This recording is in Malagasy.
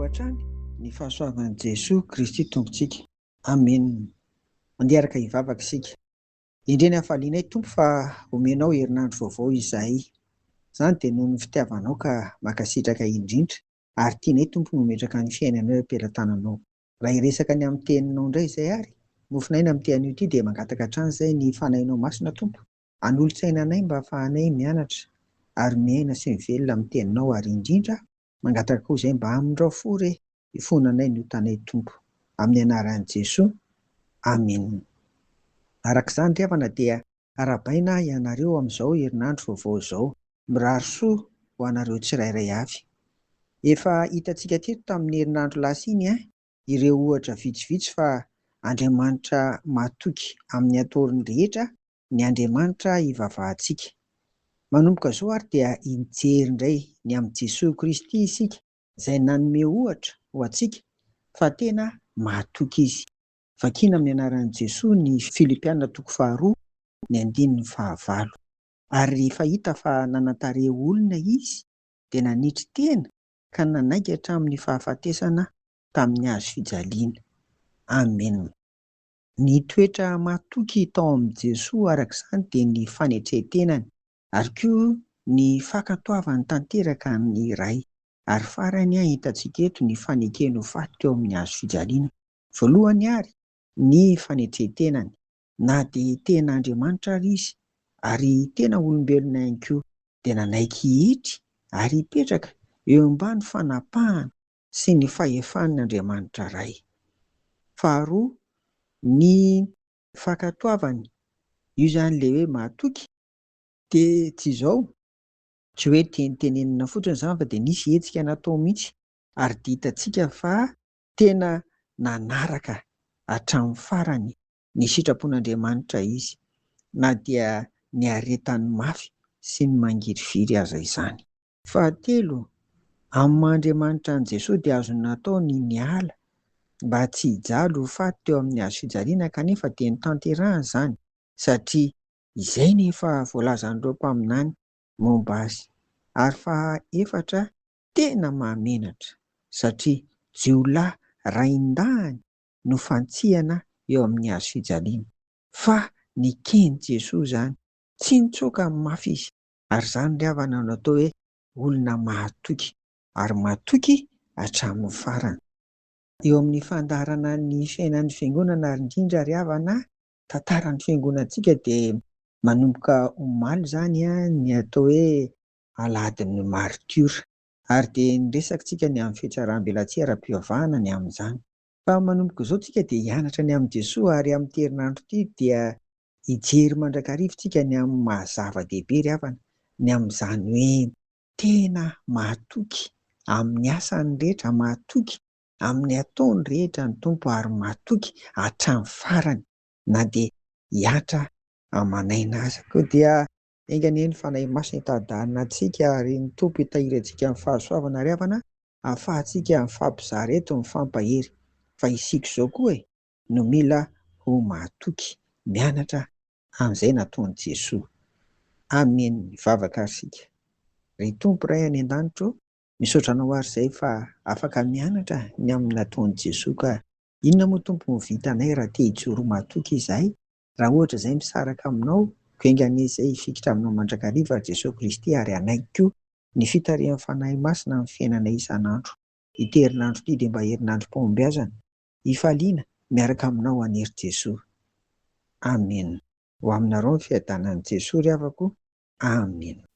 hatrany ny fahasoavan'i Jesoa Kristy Tompontsika. Amena. Andeha araka hivavaka isika. Endrey ny hafalianay Tompo fa omenao herinandro vaovao izahay. Izany dia noho ny fitiavanao ka mankasitraka indrindra ary tianay Tompo ny mametraka ny fiainanay eo am-pelatananao. Raha hiresaka ny amin'ny teninao indray izay ary, mofon'aina amin'ity anio ity dia mangataka hatrany izay ny Fanahinao Masina Tompo hanolotsaina anay mba hahafahanay mianatra ary miaina sy mivelona amin'ny teninao ary indrindra mangataka koa izay mba hamindrao fo re hifonanay ny otanay Tompo. Amin'ny anaran'i Jesoa. Amena. Araka izany ry havana dia arahabaina ianareo amin'izao herinandro vaovao izao. Mirary soa ho anareo tsirairay avy. Efa hitantsika teto tamin'ny herinandro lasa iny ireo ohatra vitsivitsy fa Andriamanitra matoky amin'ny ataony rehetra ny Andriamanitra ivavahantsika. Manomboka izao ary dia hijery indray ny amin'i Jesoa Kristy isika izay nanome ohatra ho antsika fa tena mahatoky Izy. Vakiana amin'ny anaran'i Jesoa ny Filipiana toko faharoa ny andininy fahavalo. Ary rehefa hita fa nanan-tarehy olona Izy dia nanetry tena ka nanaiky hatramin'ny fahafatesana tamin'ny hazo fijaliana. Amena. Ny toetra mahatoky tao amin'i Jesoa araka izany dia ny fanetren-tenany ary koa ny fankatoavany tanteraka ny Ray. Ary farany hitantsika eto ny fanekeny ho faty teo amin'ny hazo fijaliana. Voalohany ary ny fanetren-tenany, na dia tena Andriamanitra ary Izy ary tena olombelona ihany koa dia nanaiky hietry ary hipetraka eo ambany fanapahana sy ny fahefan'ny Andriamanitra Ray. Faharoa, ny fankatoavany, io izany ilay hoe mahatoky, dia tsy izao, tsy hoe tenitenenina fotsiny izany fa dia nisy hetsika natao mihitsy ary dia hitantsika fa tena nanaraka hatramin'ny farany ny sitrapon'Andriamanitra izy na dia niaretany mafy sy ny mangirifiry aza izany. Fahatelo, amin'ny maha Andriamanitra an'i Jesoa dia azony natao ny niala mba tsy hijaly ho faty teo amin'ny hazo fijaliana kanefa dia notanterahany izany satria izay no efa voalazan'ireo mpaminany momba azy. Ary faha efatra, tena mahamenatra satria jiolahy raindahiny no fantsihana eo amin'ny hazo fijaliana. Fa neken'i Jesoa izany, tsy nitsoaka mafy izy. Ary izany ry havana no atao hoe olona mahatoky, ary matoky hatramin'ny farany. Eo amin'ny fandaharana ny fiainan'ny Fiangonana ary indrindra ry havana, tantaran'ny Fiangonantsika dia manomboka omaly izany ny atao hoe Alahadin'ny Martiora. Ary dia niresaka tsika ny amin'ny fihatsaram-belatsihy ara-pivavahana ny amin'izany. Fa manomboka izao tsika dia hianatra ny amin'i Jesoa ary amin'ity herinandro ity dia hijery mandrakariva tsika ny amin'ny maha zava-dehibe ry havana ny amin'izany hoe tena mahatoky amin'ny asany rehetra, mahatoky amin'ny ataony rehetra ny Tompo ary mahatoky hatramin'ny farany na dia hihatra aman'aina aza. Koa dia enga anie ny Fanahy Masina hitari-dalana antsika ary ny Tompo hitahiry antsika amin'ny fahasoavana ry havana ahafahantsika mifampizara eto, mifampahery fa isika izao koa e! no mila ho mahatoky mianatra amin'izay nataon'i Jesoa. Amen Mivavaka ary isika. Ry Tompo Ray any an-danitra ô, misaotra Anao ary izay fa afaka mianatra ny amin'ny nataon'i Jesoa ka inona moa Tompo no vitanay raha te hijoro mahatoky izahay raha ohatra izay misaraka aminao ko enga anie izay hifikitra aminao mandrakariva ry Jesoa Kristy ary hanaiky koa ny fitarihan'ny Fanahy Masina amin'ny fiainanay isan'andro. Ity herinandro ity dia mba herinandrom-pahombiazana Hifaliana miaraka aminao anie ry Jesoa. Amen. Ho aminareo ny fiadanan'i Jesoa ry havako. Amen.